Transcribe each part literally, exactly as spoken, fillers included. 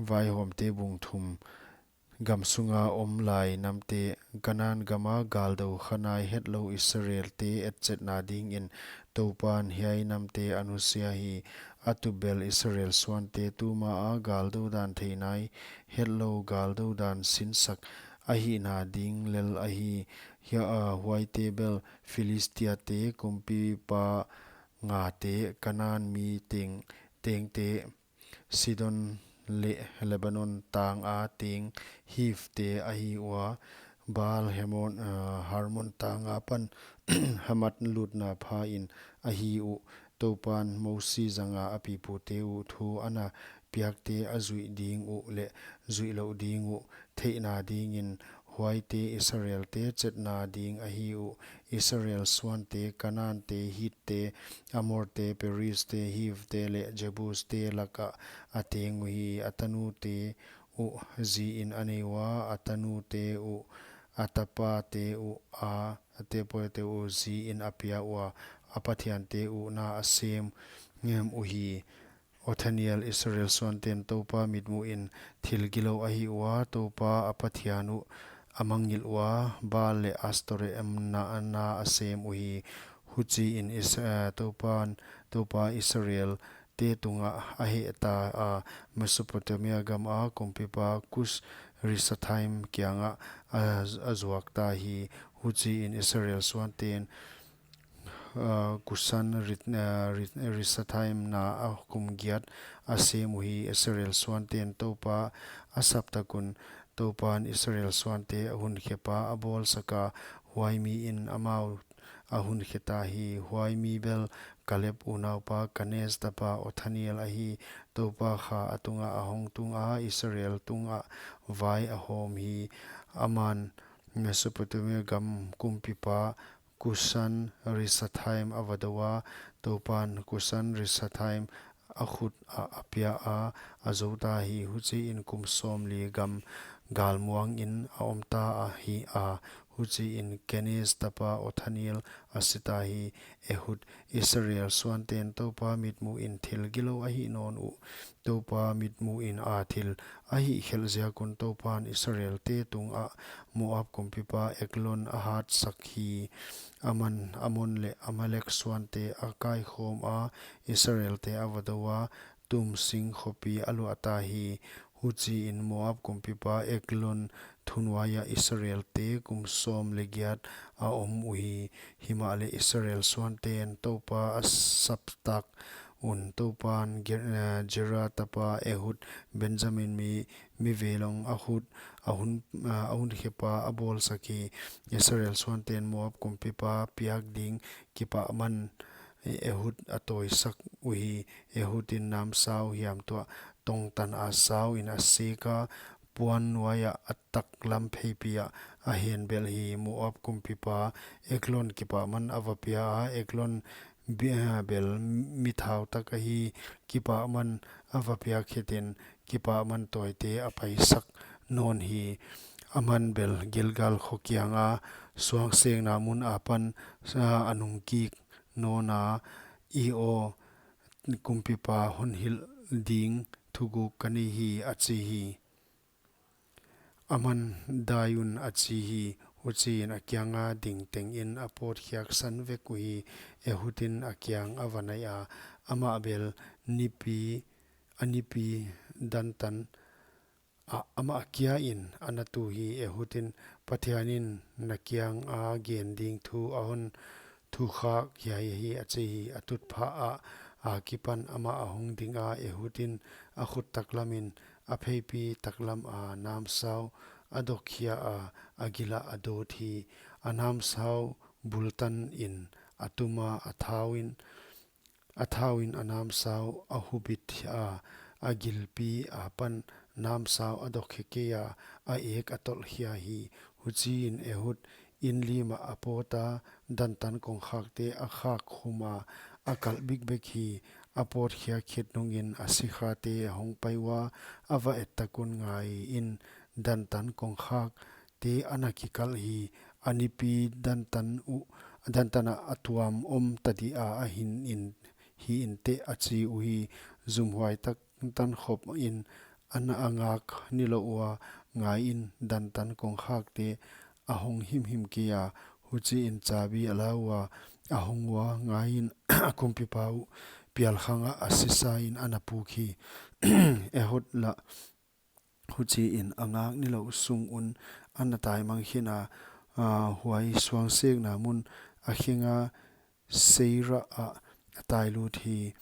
Vaihawmte bung thum. Gam sunga om lai namte. Kanan gama galdou khanai hetlou Israelte etchetna dingin Toupan hiai namte a nusia hi. A tup bel Israel suante tuma a galdou dan theinai hetlou galdou dan sinsak ahihna ding lel ahi. Hia a huaite bel Philistiate kumpipa ngate, Kanan mi teng, tengte, Sidon leh Lebanon tanga teng Hivte ahi ua, Baal Hemon, ah, Hermon tanga pan Hamath lutna phain ahi uh. Toupan Mosi zanga a pipute uh thu ana piakte a zuih ding uh leh zuih louh ding uh theihna dingin huaite Israelte chetna ding ahi uh. Israel suante Kanante, Hitte, Amorte, Perizte, Hivte leh Jebuste laka a teng uhi. A tanute uh ziin a nei ua, a tanute uh, a tapate uh, a, a tapate uh ziin a pia ua, a pathiante uh na a sem ngem uhi. Othniel, Israel suanten Toupa mitmuhin thil gilou ahi ua, Toupa a Pathian uh a mangngilh ua, Baal leh Astoreth na, na a sem uhi. Huchiin Is-, eh, Toupan, Toupa Israelte tunga a hehta a, Mesopotamia gama kumpipa Kush Risathaim kianga a, a zuakta hi. Huchiin Israel suanten ah, Kusan Rit-, ah, Rit-, Risathaim na a kum giat a sem uhi. Israel suanten Toupa a saptak un, Toupan Israel suante a hunkhepa a bawlsaka, huai miin amau a hunkheta hi. Huai mi bel Kaleb unaupa Kenaz tapa Othniel ahi. Toupa kha a tunga a hong tunga, Israel tunga vai a hawm hi. Aman Mesopotamia gam kumpipa Kusan Risathaim a va dou a, Toupan Kusan Risathaim a khut ah a pia a, a zouta hi. Huchiin kum sawmli gam galmuangin a omta ahi a. Huchiin Kenaz tapa Othniel a sita hi. Ehud, Israel suanten Toupa mitmuhin thil gilou ahi nawn uh. Toupa mitmuhin a thil a hihkhelh ziak un Toupan Israelte tungah Moab kumpipa Eglon a hatsak hi. Aman Ammon leh Amalek suante a kaikhawm a, Israelte a va dou a, Tumsing khopi a luahta hi. Huchiin Moab kumpipa Eglon thunuaia Israelte kum sawm leh giat a om uhi. Himahleh Israel suanten Toupa a saptak un, Toupan Ge-, eh, Gera tapa Ehud, Benjamin mi, mi velong a khut, a hun, ah, a hunkhepa a bawlsak hi. Israel suanten Moab kumpipa piak ding kipahman Ehud a tawisak uhi. Ehudin namsau hiam tuah tongtan a sauin a sika, puan nuaia a taklam pheipi ah a henbelh hi. Moab kumpipa Eglon kipahman a va pia a, Eglon bi-, ah, bel mi thau tak ahi. Kipahman a va piak khitin kipahman tawite a paisak nawn hi. Aman bel Gilgal kho kianga suangsengna mun apan, ah, a nungkik nawn a, I aw, kumpipa hon hilh ding thuguk ka nei hi, a chi hi. Aman dai un, a chi hi. Huchiin a kianga ding tengin a pawtkhiak san vek uhi. Ehudin a kiang a va nai a, amah bel nipi, a nipi dantan a, amah kiain a na tu hi. Ehudin, Pathianin na kianga gen ding thu a hon thukhak hiai hi, a chi hi. A tutphah ah a kipan amah a hong ding a, Ehudin a khut taklamin a pheipi taklam a namsau a dok khia a, a gil ah a dawt hi. A namsau bultanin a tum a, a thauin, a thauin a namsau a hubit a, a gilpi apan namsau a dok khe kei a, a ek a tolh khia hi. Huchiin Ehud in lim ah a pawt a, dantan kongkhakte a khak khum a, a kalh bikbek hi. A pawtkhiak khit nungin a sikhate a hong pai ua, a va et tak un ngaiin dantan kongkhak te ana kikalh hi. A nipi dantan uh, dantan ah a tuam om ta di a, a hin in, hi inteh, a chi uhi. Zumhuai tak tan khopin ana a ngak nilouh ua, ngaiin, dantan kongkhakte a hong himhim kei a. Huchiin chabi a la ua, a hong ua, ngaiin, a kumpipa uh pialkhangah a sisain ana puk hi. Ehud lah huchiin a ngak nilouh sung un ana taimang khin a, a, huai suangsekna mun a khenga Seira ah a tailut hi.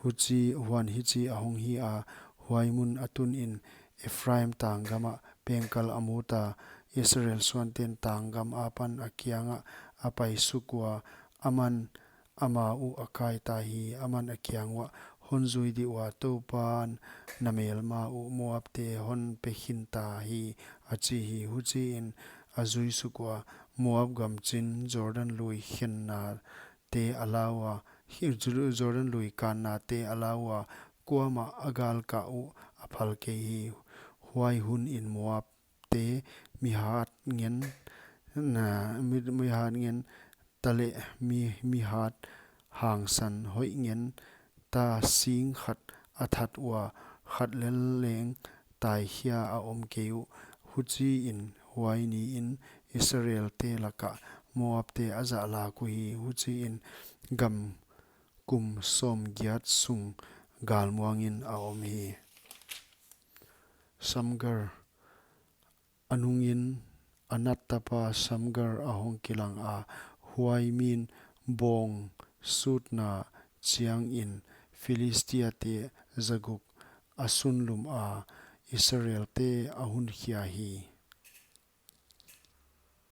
Huchi, huan hichi a hong hi a, huai mun a tunin Ephraim tanggamah pengkal a mut a, Israel suanten tanggam apan a kiangah a paisuk ua, aman ama uh a kaita hi. Aman a kiang uah, hon zui dih ua, Toupan na melma uh Moabte hon pe khinta hi, a chi hi. Huchiin a zuisuk ua, Moab gam chin Jordan lui khenna te a la ua, hi-, Ju-, Jordan lui kanna te a la ua, kuamah a galkah uh a phal kei hi. Huai hunin Moabte mihat ngen, na, mi, mihat ngen ta leh mi, mihat hangsan hoih ngen ta sing khat a that ua, khat lel leng taikhia a om kei uh. Huchiin huai niin Israelte lakah Moabte a zahlak uhi. Huchiin gam kum sawmgiat sung galmuangin a om hi. Samgar. A nungin Anat tapa Samgar a hong kilang a, huai min bawng sutna chiangin Philistiate zaguk a sunlum a, Israelte a hunkhia hi.